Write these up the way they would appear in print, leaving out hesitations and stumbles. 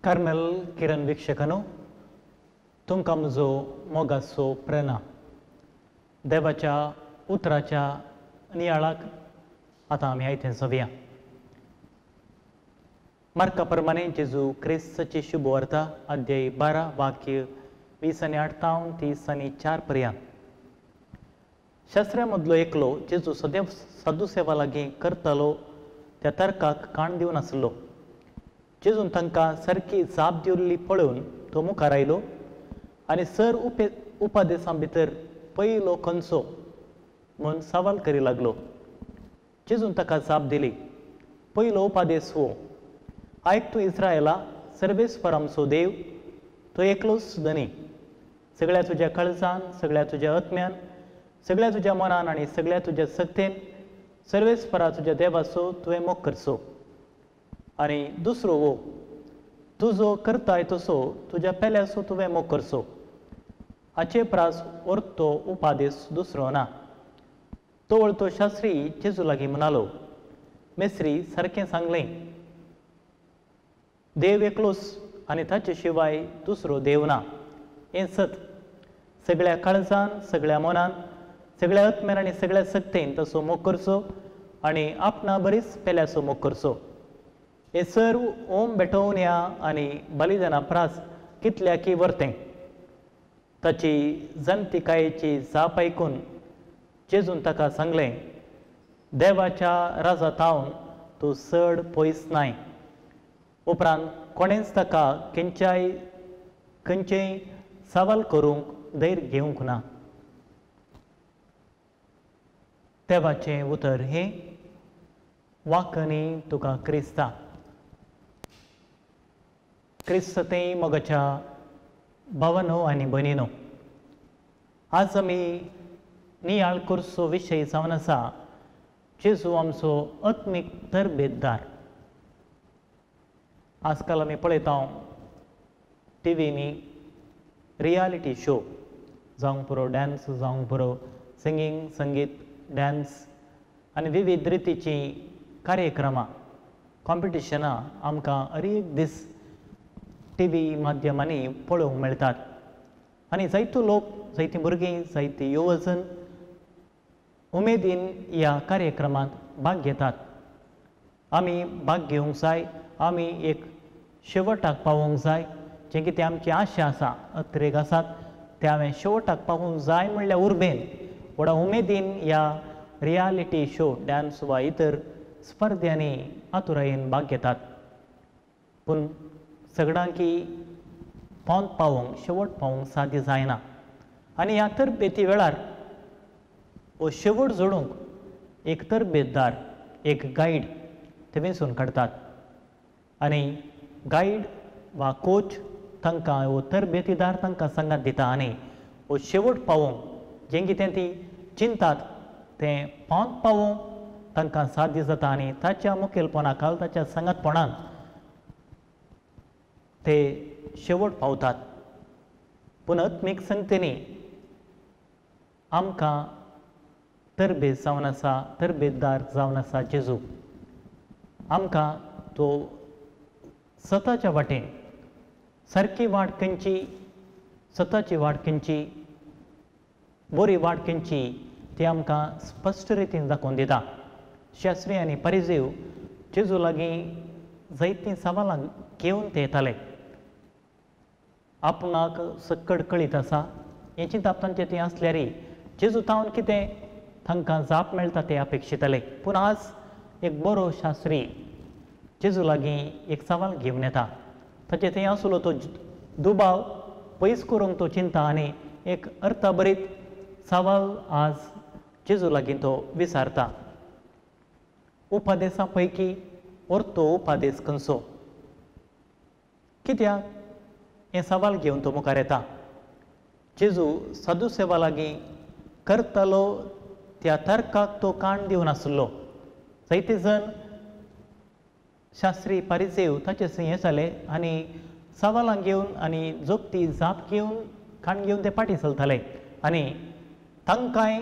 Carmel किरण वीक्षकांनो, तुमकां म्हजो मोगाचो प्रेरणा देवाच्या उतराच्या नियाळाक आतां आमी आयतें जावया. मार्का प्रमाणे जेजू क्रिस्ताची शुभवार्ता अध्याय 12 वाक्य 20 आनी 8 30 आनी 4 पर्यंत. शास्त्र्या मदलो एकलो जेजू सदैव साधुसेवा लागीं करतालो त्या तर्काक काण दिवन आसलो. जेजून तांकां सारकी जाप दिवली पळोवन तो मुखार आयलो आनी सर उपादेसां भितर पयलो खंयचो म्हूण सवाल करी लागलो. जेजून ताका जाप दिली, पयलो उपादेस हो, आयक तूं इस्रायला, सर्वेस्पर आमचो देव तो एकलोच धनी. सगळ्या तुज्या कळजान, सगळ्या तुज्या आत्म्यान, सगळ्या तुज्या मनान आनी सगळ्या तुज्या सक्तेन सर्वेस्परा तुज्या देवाचो तुवें मोग करचो. आनी दुसरो हो, तुजो करताय तसो तुज्या पेल्याचो तुवें मोग करचो. हाचे प्रास orto उपादेस दुसरो ना. तो वळतो शास्त्री जेजू लागीं म्हणालो, मेस्त्री सारकें सांगलें, देव एकलोच आनी ताचे शिवाय दुसरो देव ना. हें सत. सगळ्या काळजान, सगळ्या मनान, सगळ्या आत्म्यान आनी सगळ्या सक्तेन तसो मोग करचो आनी आपणा बरीच पेल्याचो मोग करचो. हे सर्व ओम भेटोवण्या आनी बलिदाना प्रास कितल्याकी वर्तें. ताची जनतिकायेची जाप आयकून जेजून ताका सांगलें, देवाच्या राजा तावन तूं चड पयस नाय. उपरांत कोणेंच ताका खंयचेय सवाल करूंक धैर्य घेवंक ना. देवाचें उतर हें वाकनी तुका क्रिस्ता. क्रिस्त तें मोगाच्या भावानो आनी भयणीनो, आज आमी नियाळ करचो विशय जावन आसा जेजू आमचो आत्मीक तरबेतदार. आजकाल आमी पळयता टिवींनी रियालिटी शो, जावंक पुरो डांस, जावंक पुरो सिंगींग, संगीत, डांस आनी विविध रितीचीं कार्यक्रमां, कॉम्पिटिशनां आमकां हर एक दीस टिवी माध्यमांनी पळोवंक मेळटात. आनी जायतो लोक, जायतीं भुरगीं, जायती युवजन उमेदीन ह्या कार्यक्रमांत भाग घेतात. आमी भाग घेवंक जाय, आमी एक शेवटाक पावोवंक जाय. जें कितें आमची आशा आसा, अत्रेग आसात, ते हांवें शेवटाक पावोवंक जाय म्हणल्यार उर्बेन व्हडा उमेदीन ह्या रियालिटी शो, डांस वा इतर स्पर्ध्यांनी आतुरायेन भाग घेतात. पूण सगळ्यांकी पोंत पावोवंक, शेवट पावोवंक साध्य जायना. आनी ह्या तरबेती वेळार हो शेवट जोडूंक एक तरबेतदार, एक गायड ते वेंचून काडटात आनी गायड वा कोच तांकां, हो तरबेतीदार तांकां सांगात दिता आनी हो शेवट पावोवंक जें कितें ती चिंतात तें पोंत पावोवंक तांकां साध्य जाता. आनी ताच्या मुखेलपणा खाल, ताच्या सांगातपणान ते शेवट पावतात. पूण आत्मीक संगतेनी आमकां तरबेज जावन आसा, तरबेजदार जावन आसा जेजू. आमकां तो सताच्या वाटेन सारकी वाट खंयची, सताची वाट खंयची, बरी वाट खंयची ती आमकां स्पश्ट रितीन दाखोवन दिता. शास्त्री आनी परिजीव जेजू लागीं जायतीं सवालां घेवन ते येताले. आपणाक सक्कड कळीत आसा हें चिंतप तांचें तें आसल्यार जेजू तावन कितें तांकां जाप मेळटा ते अपेक्षिताले. पूण आज एक बरो शास्त्री जेजू लागीं एक सवाल घेवन येता. ताचें थंय आसलो तो दुबाव पयस करूंक तो चिंता आनी एक अर्थभरीत सवाल आज जेजू लागीं तो विचारता. उपादेसा पैकी orto उपादेस खंयचो, कित्याक हें सवाल घेवन तो मुखार येता. जेजू साधुसेवा लागीं करतालो त्या तर्काक तो काण दिवन आसलो. जायते जण शास्त्री परिसेव ताचे थंय येताले आनी सवालां घेवन आनी जोगती जाप घेवन काण घेवन ते फाटीं चलताले आनी तांकांय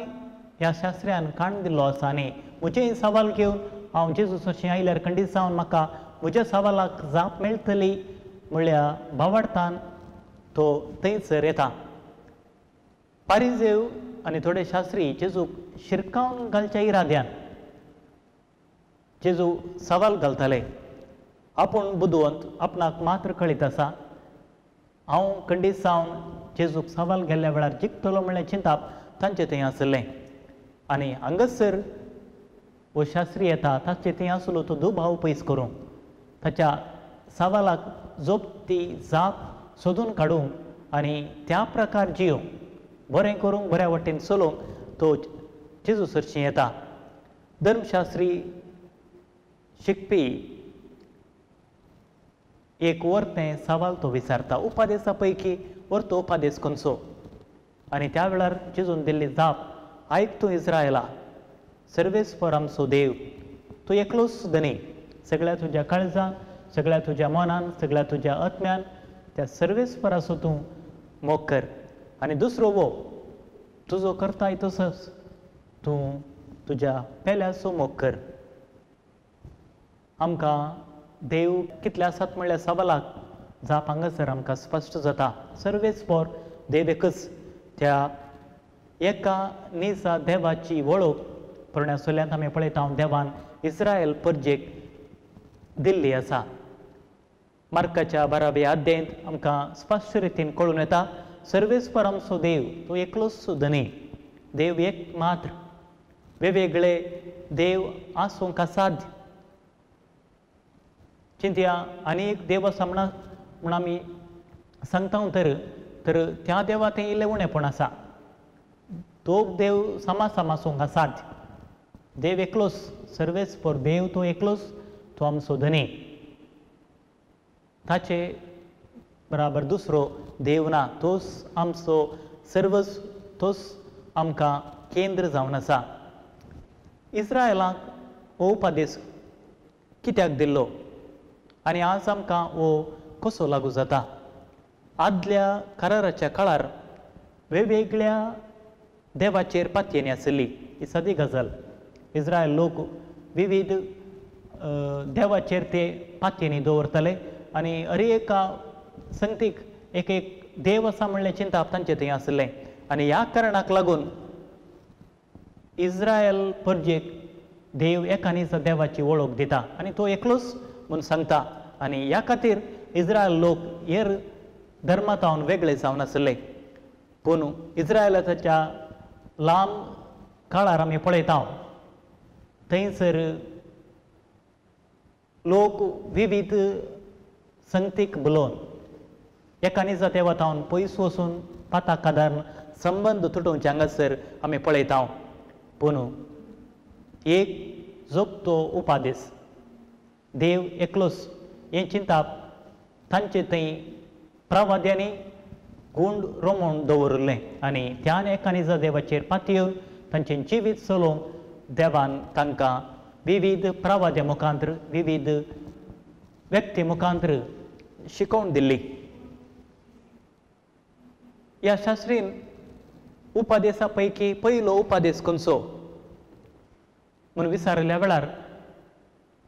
ह्या शास्त्र्यान काण दिल्लो आसा आनी म्हजें सवाल घेवन हांव जेजू सरशीं आयल्यार खंडीत जावन म्हाका म्हज्या सवालाक जाप मेळटली म्हणल्यार भावार्थान तो थंयसर येता. पारिजेव आनी थोडे शास्त्री जेजूक शिरकावन घालच्या इराद्यान जेजू सवाल घालताले. आपूण बुदवंत, आपणाक मात्र कळीत आसा, हांव खंडीत जावन जेजूक सवाल गेल्ल्या वेळार जिखतलो म्हणल्यार चिंताप तांचे थंय आसलें. आनी हांगासर हो शास्त्री येता ताचे थंय आसलो तो दुबाव पयस करूंक, ताच्या सवालाक जोपती जाप सोदून काडूंक आनी त्या प्रकार जियोंक, बरें करूंक, बऱ्या वाटेन चलोवंक तो जेजू सरशी येता. धर्मशास्त्री शिकपी एक वर्तें सवाल तो विचारता, उपादेसा पैकी वर्तो उपादेस खंयचो? आनी त्या वेळार जेजून दिल्ली जाप, आयक तूं इस्रायला, सर्वेस्पर आमचो देव, तूं एकलोच धनी, सगळ्या तुज्या काळजान, सगळ्या तुज्या मनान, सगळ्या तुज्या आत्म्यान त्या सर्वेस्पराचो तूं मोग कर. आनी दुसरो वो तुजो करताय तसोच तूं तुज्या पेल्याचो मोग कर. आमकां देव कितले आसात म्हणल्यार सवालाक जाप हांगासर आमकां स्पश्ट जाता. सर्वेस्पर देव एकच. त्या एका निजा देवाची वळख पोरण्या सोल्यांत आमी पळयता देवान इस्रायल परजेक दिल्ली आसा. मार्काच्या 12व्या अध्यायांत आमकां स्पश्ट रितीन कळून येता, सर्वेस्पर आमचो देव तो एकलोच धनी, देव एक मात्र, वेगवेगळे देव आसूंक असाध्य. चिंतया आनी एक देव आसा म्हण आमी सांगता तर तर त्या देवा तें इल्लें उणेपण आसा. दोग देव समा समा आसूंक असाध्य. देव एकलोच, सर्वेस्पर देव तो एकलोच, तो आमचो धनी, ताचे बराबर दुसरो देव ना, तोच आमचो सर्वस, तोच आमकां केंद्र जावन आसा. इस्रायलाक हो उपादेस कित्याक दिल्लो आनी आज आमकां हो कसो लागू जाता? आदल्या कराराच्या काळार वेगवेगळ्या देवाचेर पातयेनी आसली, ही सादी गजाल. इस्रायल लोक विविध देवाचेर ते पातयेनी दवरताले आनी हर एका संगतीक एक एक देव आसा म्हणलें चिंताप तांचे थंय आसलें. आनी ह्या कारणाक लागून इस्रायल परजेक देव एकानीच देवाची वळख दिता आनी तो एकलोच म्हूण सांगता. आनी ह्या खातीर इस्रायल लोक हेर धर्मांत वेगळे जावन आसले. पूण इस्रायलाच्या लांब काळार आमी पळयता थंयसर लोक विविध संगतीक बोलोवन एकानीचा देवातावन पयस वचून पाता कादार संबंद तुटोवचे हांगासर आमी पळयता. पूण एक जोगतो उपादेस देव एकलोच हें चिंताप तांचे थंय प्रवाद्यांनी गुंड रोमून दवरिल्लें आनी त्यान एकानीचा देवाचेर पातयेवन तांचें जिवीत चलोवंक देवान तांकां विविध प्रवाद्या मुखांतर विविध व्यक्ती मुखांतर शिकोवन दिल्ली. ह्या शास्त्रीन उपादेसा पैकी पयलो उपादेस खंयचो म्हूण विचारिल्ल्या वेळार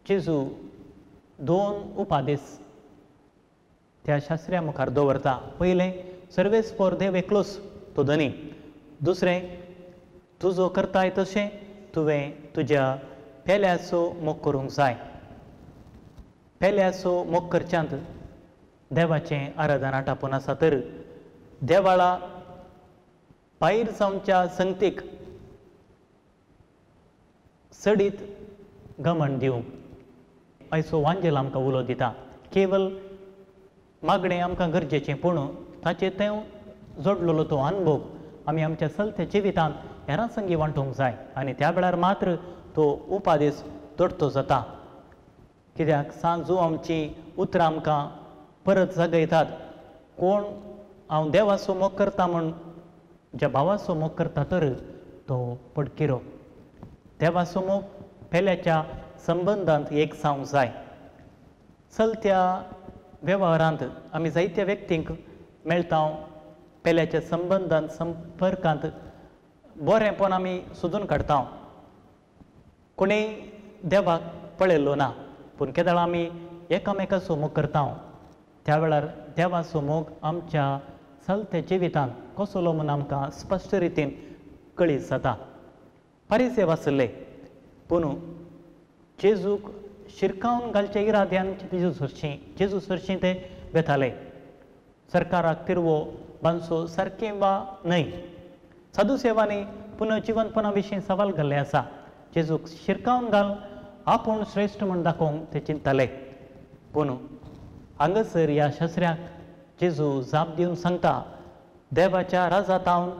जेजू दोन उपादेस त्या शास्त्र्या मुखार दवरता. पयलें, सर्वेस्पर देव एकलोच तो धनी. दुसरें, तुजो करताय तशें तुवें तुज्या पेल्याचो मोग करूंक जाय. पेल्याचो मोग करच्यांत देवाचें आराधन आटापून आसा तर देवाळा भायर जावच्या संगतीक सडीत गमण दिवंक आयचो वांजेल आमकां उलो दिता. केवल मागणें आमकां गरजेचें, पूण ताचेर तें जोडलेलो तो अनुभव आमी आमच्या चलत्या जिवितांत हेरां संगी वांटूंक जाय आनी त्या वेळार मात्र तो उपादेस दोडतो जाता. कित्याक सांजू आमची उतरां आमकां परत जागयतात. कोण हांव देवाचो मोग करता म्हूण ज्या भावाचो मोग करता तर तो पडकिरो. देवाचो मोग पेल्याच्या संबंदांत एक जावंक जाय. चलत्या वेव्हारांत आमी जायत्या व्यक्तींक मेळटा, पेल्याच्या संबंदांत संपर्कांत बरेंपण आमी सोदून काडटा. कोणीय देवाक पळयल्लो ना, पूण केदळा आमी एकामेकाचो मोग करता त्या वेळार देवाचो मोग आमच्या चलत्या जिवितांत कसलो म्हूण आमकां स्पश्ट रितीन कळीत जाता. परिसेव आसले पूण जेजूक शिरकावन घालच्या इराद्यान जेजू सरशीं ते वेताले. सरकाराक तिरवो बांदचो सारकें वा न्हय. साधुसेवांनी पुनर्जिवनपणा विशीं सवाल घाल्लें आसा. जेजूक शिरकावन घाल आपूण श्रेश्ठ म्हूण दाखोवंक ते चिंतताले. पूण हांगासर ह्या शास्त्र्याक जेजू जाप दिवन सांगता, देवाच्या राजातावन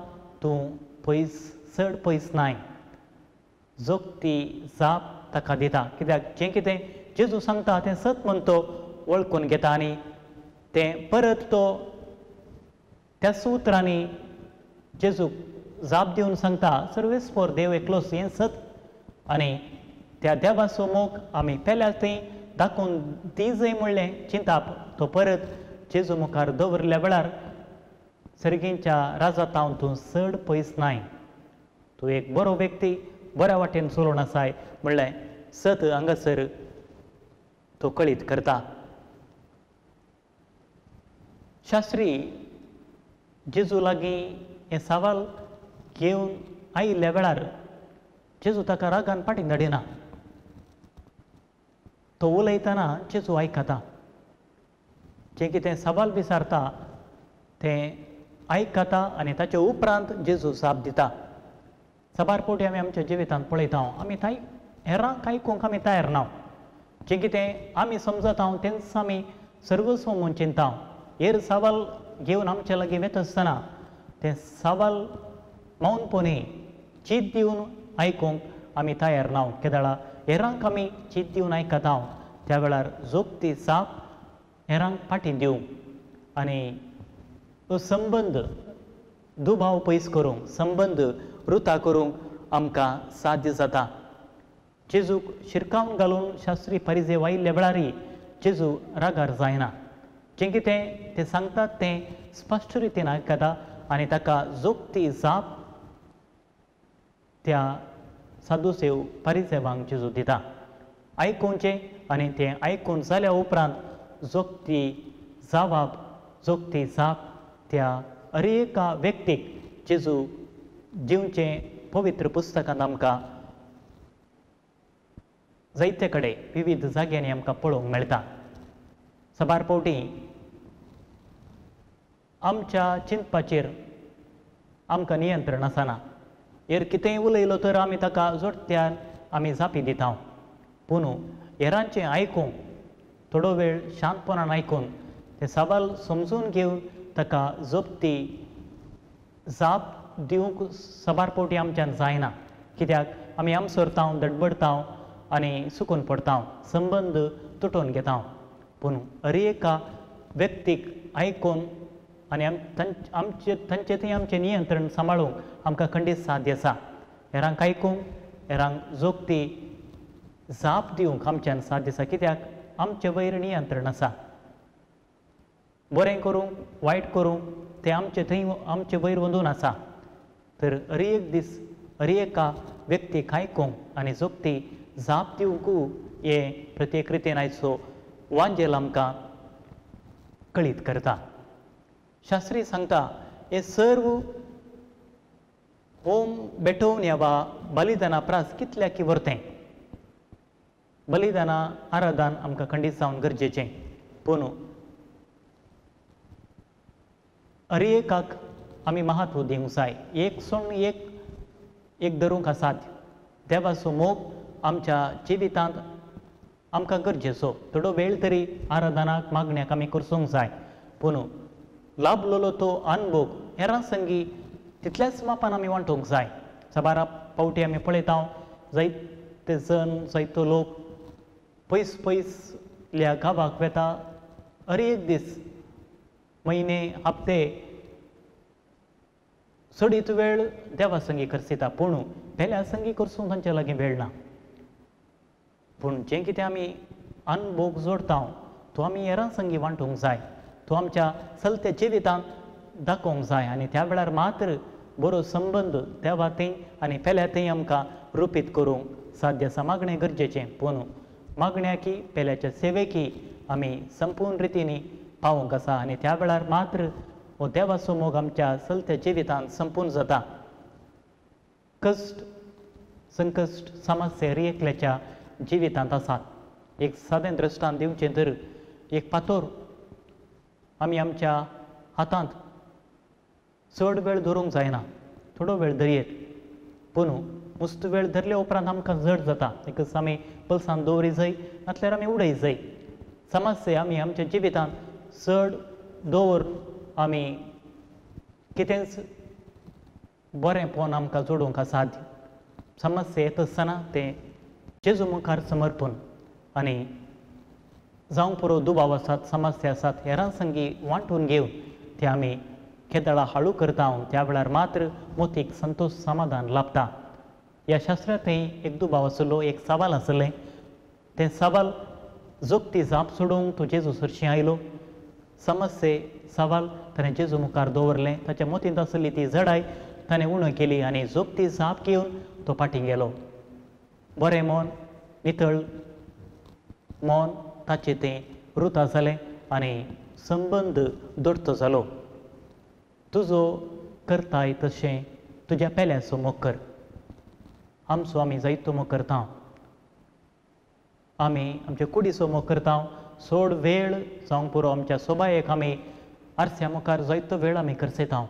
तूं पयस चड पयस नाय. जोगती जाप ताका दिता. कित्याक जें कितें जेजू सांगता तें सत म्हूण तो वळखून घेता आनी तें परत तो त्या उतरांनी जेजूक जाप दिवन सांगता, सर्वेस्पर देव एकलोच हें सत आनी त्या देवाचो मोग आमी पेल्या थंय दाखोवन दी जंय म्हणलें चिंताप तो परत जेजू मुखार दवरल्या वेळार सर्गींच्या राजातावन तूं चड पयस नाय, तूं एक बरो व्यक्ती बऱ्या वाटेन चलोवन आसाय म्हणलें सत हांगासर तो कळीत करता. शास्त्री जेजू लागीं हें सवाल घेवन आयिल्ल्या वेळार जेजू ताका रागान फाटीं धाडिना. तो उलयतना जेजू आयकता, जें कितें सवाल विचारता तें आयकता आनी ताचे उपरांत जेजू जाप दिता. साबार फावटी आमी आमच्या जिवितांत पळयता, आमी हेरांक आयकूंक आमी तयार ना. जें कितें आमी समजता तेंच आमी सर्वस्व म्हूण चिंता. हेर सवाल घेवन आमच्या लागीं वेता आसतना तें सवाल मौनपणी चीत दिवन आयकूंक आमी तयार ना. केदळा हेरांक आमी चीत दिवन आयकता त्या वेळार जोगती जाप हेरांक फाटीं दिवंक आनी तो संबंद दुबाव पयस करूंक, संबंद रुता करूंक आमकां साध्य जाता. जेजूक शिरकावन घालून शास्त्री परिजे आयिल्ल्या वेळारय जेजू रागार जायना. जें कितें ते सांगतात तें स्पश्ट रितीन आयकता आनी ताका जोगती जाप त्या साधुसेव परिसेवांक जेजू दिता. आयकुचें आनी तें आयकून जाल्या उपरांत जोगती जवाब, जोगती जाप त्या अरेका व्यक्तीक जेजू दिवचें पवित्र पुस्तकांत आमकां जायते कडेन विविध जाग्यांनी आमकां पळोवंक मेळटा. साबार फावटी आमच्या चिंतपाचेर आमकां नियंत्रण आसना. हेर कितेंय उलयलो तर आमी ताका जोडत्यान आमी जापी दिता. पूण हेरांचें आयकूंक थोडो वेळ शांतपणान आयकून तें सवाल समजून घेवन ताका जोपती जाप दिवंक साबार फावटी आमच्यान जायना. कित्याक आमी आमसरता, दडबडता आनी सुकून पडता, संबंद तुटोवन घेता. पूण अरेका व्यक्तीक आयकून आनी आमचे तांचे थंय आमचें नियंत्रण सांबाळूंक आमकां खंडीत साध्य आसा. हेरांक आयकूंक, हेरांक जोगती जाप दिवंक आमच्यान साध्य आसा. कित्याक आमचें वयर नियंत्रण आसा. बरें करूंक वायट करूंक तें आमचे थंय आमचे वयर वंदून आसा. तर अरे एक दीस अरे एका व्यक्तीक आयकूंक आनी जोगती जाप दिवंकू हें प्रत्येक रितीन आयचो वांजेल आमकां कळीत करता. शास्त्री सांगता हे सर्व होम बेटोवन वा बलिदाना प्रास कितल्या की व्हरतें. बलिदाना आराधन आमकां खंडीत जावन गरजेचें. पूण अरेकाक आमी महत्व दिवंक जाय. एक सोडून एक एक धरूंक आसात. देवाचो मोग आमच्या जिवितांत आमकां गरजेचो. थोडो वेळ तरी आराधनाक मागण्याक आमी करसूंक जाय. पूण लाभलेलो तो अनभोग हेरां संगी तितल्याच मापान आमी वांटूंक जाय. साबार फावटी आमी पळयता जायते जण जायतो लोक पयस पयसल्या गांवाक वेता. अरे एक दीस, म्हयने, हप्ते चडीत वेळ देवा संगी खर्चिता. पूण पेल्या संगी करसूंक तांचे लागीं वेळ ना. पूण जें कितें आमी अनभोग जोडता तो आमी हेरां संगी वांटूंक जाय. तो आमच्या चलत्या जिवितांत दाखोवंक जाय आनी त्या वेळार मात्र बरो संबंद देवा थंय आनी पेल्या थंय आमकां रुपीत करूंक साध्य आसा. मागणें गरजेचें, पूण मागण्याकी पेल्याच्या सेवेकी आमी संपूर्ण रितीनी पावोवंक आसा आनी त्या वेळार मात्र हो देवाचो मोग आमच्या चलत्या जिवितांत संपूर्ण जाता. कश्ट, संकश्ट, समस्या एकल्याच्या जिवितांत आसात. एक सादें दृश्टांत दिवचें तर एक फातोर आमी आमच्या हातांत चड वेळ धरूंक जायना, थोडो वेळ धरयेत, पूण मुस्त वेळ धरल्या उपरांत आमकां जड जाता. एकच आमी पल्सान दवरी जाय, नातल्यार आमी उडय जाय. समस्या आमी आमच्या जिवितांत चड दवरून आमी कितेंच बरेंपण आमकां जोडूंक असाध्य. समस्या येत आसतना तें जेजू मुखार समर्पण आनी जावंक पुरो दुबाव आसात, समस्या आसात, हेरां संगी वांटून घेवन ते आमी केदळा हाळू करता, त्या वेळार मात्र मोतीक संतोश समाधान लाभता. ह्या शास्त्रांतय एक दुबाव आसलो, एक सवाल आसलें. तें सवाल जोगती जाप सोडूंक तो जेजू सरशीं आयलो. समस्ये सवाल ताणें जेजू मुखार दवरलें, ताच्या मोतींत आसली ती जडाय ताणें उणो केली आनी जोगती जाप घेवन तो फाटीं गेलो. बरें मन, नितळ मन ताचें तें रुता जालें आनी संबंद दोडतो जालो. तुजो करताय तशें तुज्या पेल्याचो मोग कर. आमचो आमी जायतो मोग करता, आमी आमचे कुडीचो मोग करता. चड वेळ जावंक पुरो आमच्या सोबायेक आमी आरस्या मुखार जायतो वेळ आमी खर्चयता.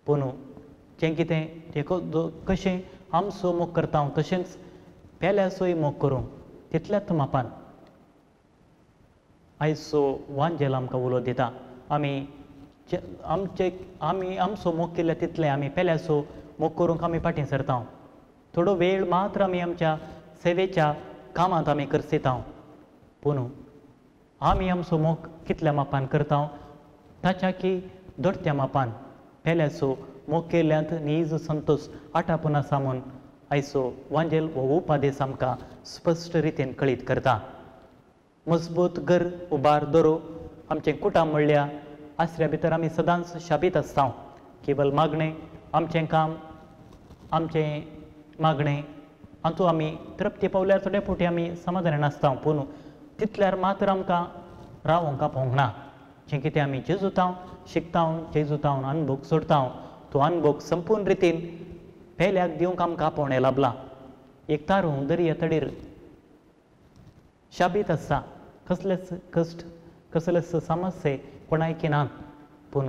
पूण जें कितें तें कशें आमचो मोग करता तशेंच पेल्याचोय मोग करूंक तितल्याच मापान आयचो वांजेल आमकां उलो दिता. आमी आमचे आमी आमचो मोग केल्या तितलें आमी पेल्याचो मोग करूंक आमी फाटीं सरता. थोडो वेळ मात्र आमी आमच्या सेवेच्या कामांत आमी खर्चयता. पूण आमी आमचो मोग कितल्या मापान करता ताच्या की दोडत्या मापान पेल्याचो मोग केल्ल्यांत नीज संतोश आटापून आसा म्हूण आयचो वांजेल हो उपादेश आमकां स्पश्ट रितीन कळीत करता. मजबूत घर उबार दरो आमचें कुटाम म्हणल्या आसऱ्या भितर आमी सदांच शाबीत आसता. केवल मागणें आमचें काम, आमचें मागणें हातूंत आमी तृप्ती पावल्यार थोडे फावटी आमी समाधान नासता. पूण तितल्यार मात्र आमकां रावोंक आपोवंक ना. जें कितें आमी जेजुतांव शिकता, जेजुतांव अनभोग सोडता, तो अनभोग संपूर्ण रितीन पेल्याक दिवंक आमकां आपोवणें लाभलां. एक तारूं दर्या तडीर शाबीत आसता, कसलेच कश्ट, कसलेच समस्ये कोणायकी नात. पूण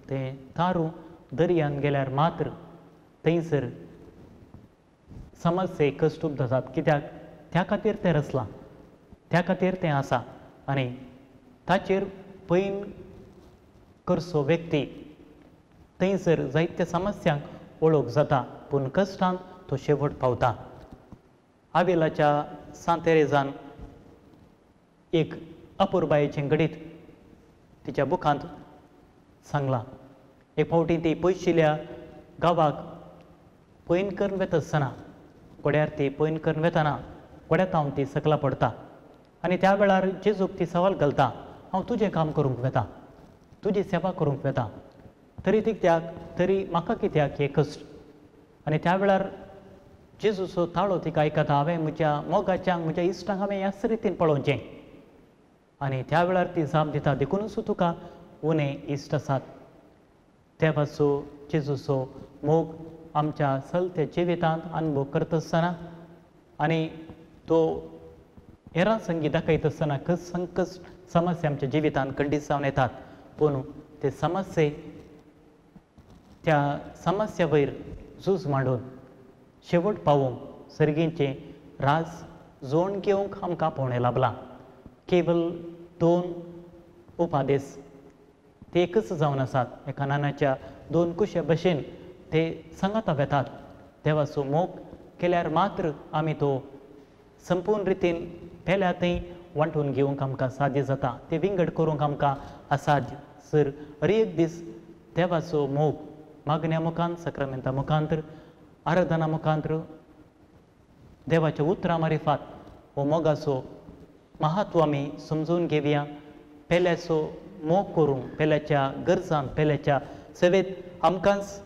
तें तारूं दर्यान गेल्यार मात्र थंयसर समस्ये कश्ट उपजातात. कित्याक? त्या खातीर तें रचलां, त्या खातीर तें आसा आनी ताचेर पैन करचो व्यक्ती थंयसर जायत्या समस्यांक वळख जाता. पूण कश्टांत तो शेवट पावता. आवेलाच्या सांतेरेजान एक अपुरबायेचें घडीत तिच्या बुकांत सांगलां. एक फावटी ती पयशिल्ल्या गांवाक पैन करून वेता आसतना, घोड्यार ती पैन करून वेतना घोड्या ती सकला पडटा आनी त्या वेळार जेजूक ती सवाल घालता, हांव तुजें काम करूंक वेता, तुजी सेवा करूंक वेता, तरी कित्याक, तरी म्हाका कित्याक हे कश्ट? आनी त्या वेळार जेजूचो ताळो तिका आयकता, हांवें म्हज्या मोगाच्यांक, म्हज्या इश्टांक हांवें ह्याच रितीन पळोवचें. आनी त्या वेळार ती जाप दिता, देखुनूच तुका उणें इश्ट आसात. देवाचो जेजूचो मोग आमच्या चलत्या जिवितांत अनुभव करता आसतना आनी तो हेरां संगी दाखयता आसतना संकश्ट समस्या आमच्या जिवितांत खंडीत जावन येतात. पूण ते समस्ये त्या समस्या वयर झूज मांडून शेवट पावोवंक सर्गींचें राज जोड घेवंक आमकां आपोवणें लाभलां. केवल दोन उपादेश ते एकच जावन आसात. एका नाण्याच्या दोन कुशे भशेन ते सांगाता वेतात. देवाचो मोग केल्यार मात्र आमी तो संपूर्ण रितीन पेल्या थंय वांटून घेवंक आमकां साध्य जाता. ते विंगड करूंक आमकां असाध्य. सर हर एक दीस देवाचो मोग मागण्या मुखान, सक्रामेंता मुखांतर, आराधना मुखांतर, देवाच्या उतरां मारिफात हो मोगाचो महत्व आमी समजून घेवया. पेल्याचो मोग करूंक, पेल्याच्या गरजान, पेल्याच्या सेवेत आमकांच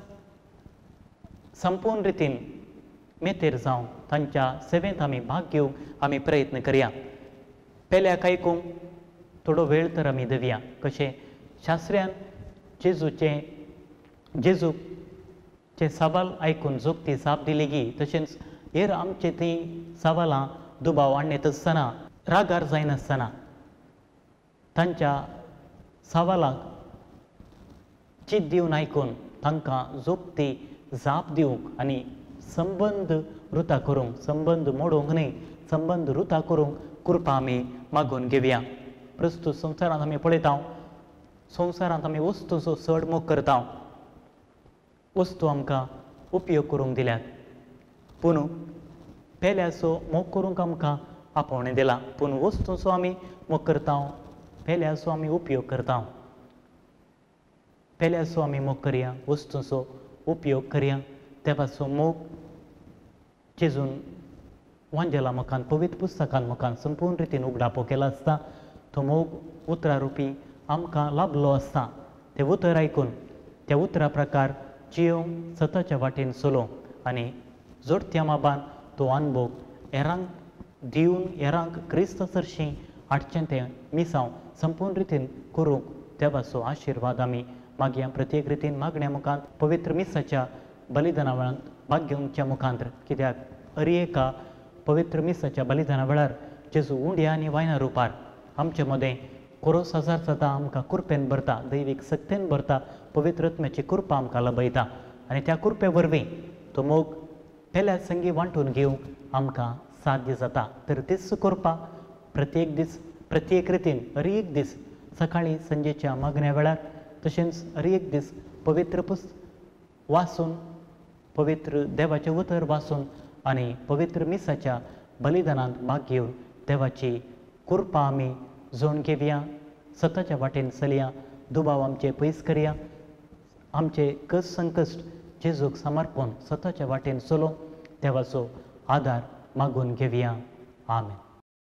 संपूर्ण रितीन मेतेर जावन तांच्या सेवेंत आमी भाग घेवंक आमी प्रयत्न करया. पेल्याक आयकूंक, थोडो वेळ तर आमी दिवया. कशें शास्त्र्यान जेजूचे सवाल आयकून जोगती जाप दिली गी, तशेंच हेर आमचे थंय सवालां दुबाव हाडण्यात आसतना, रागार जायनासतना तांच्या सवालांक चित दिवन आयकून तांकां जोगती जाप दिवंक आनी संबंद रुता करूंक, संबंद मोडूंक न्हय, संबंद रुता करूंक कृपा आमी मागून घेवया. प्रस्तुत संवसारांत आमी पळयता, संवसारांत आमी वस्तूचो चड मोग करता. वस्तू आमकां उपयोग करूंक दिल्यात, पूण पेल्याचो मोग करूंक आमकां आपोवणें दिलां. पूण वस्तूचो आमी मोग करता, पेल्याचो आमी उपयोग करता. पेल्याचो आमी मोग करया, वस्तूचो उपयोग करया. देवाचो मोग जेजून वांजेला मुखान, पवित्र पुस्तकान मुखान संपूर्ण रितीन उगडापो केला आसता. तो मोग उतरा रुपी आमकां लाभलो आसता. तें उतर आयकून त्या उतरा प्रकार जियोंक सताच्या वाटेन चलोवंक आनी जोडत्या माबान तो अनभोग हेरांक दिवन हेरांक क्रिस्त सरशीं हाडचें तें मिसांव संपूर्ण रितीन करूंक देवाचो आशिर्वाद आमी मागया. प्रत्येक रितीन मागण्या मुखांत पवित्र मिसाच्या बलिदाना वेळांत भाग घेवच्या मुखांत, कित्याक अरी एका पवित्र मिसाच्या बलिदाना वेळार जेजू उंड्या आनी वायना रुपार आमचे मदें कोरोस हजार सदां आमकां कुरपेन भरता, दैवीक सक्तेन भरता, पवित्र आत्म्याची कृपा आमकां लभयता आनी त्या कुरपे वरवीं तो मोग पेल्या संगी वांटून घेवंक आमकां साध्य जाता. तर तीच कृपा प्रत्येक दीस प्रत्येक रितीन हर एक दीस सकाळीं संजेच्या मागण्या वेळार, तशेंच हर एक दीस पवित्र पुस्तक वाचून, पवित्र देवाचें उतर वाचून आनी पवित्र मिसाच्या बलिदानांत भाग घेवन देवाची कृपा आमी जोड घेवया. सताच्या वाटेन चलया, दुबाव आमचे पयस करया, आमचे कस संकश्ट जेजूक समर्पण सताच्या वाटेन चलोवंक देवाचो आदार मागून घेवया. आमेन.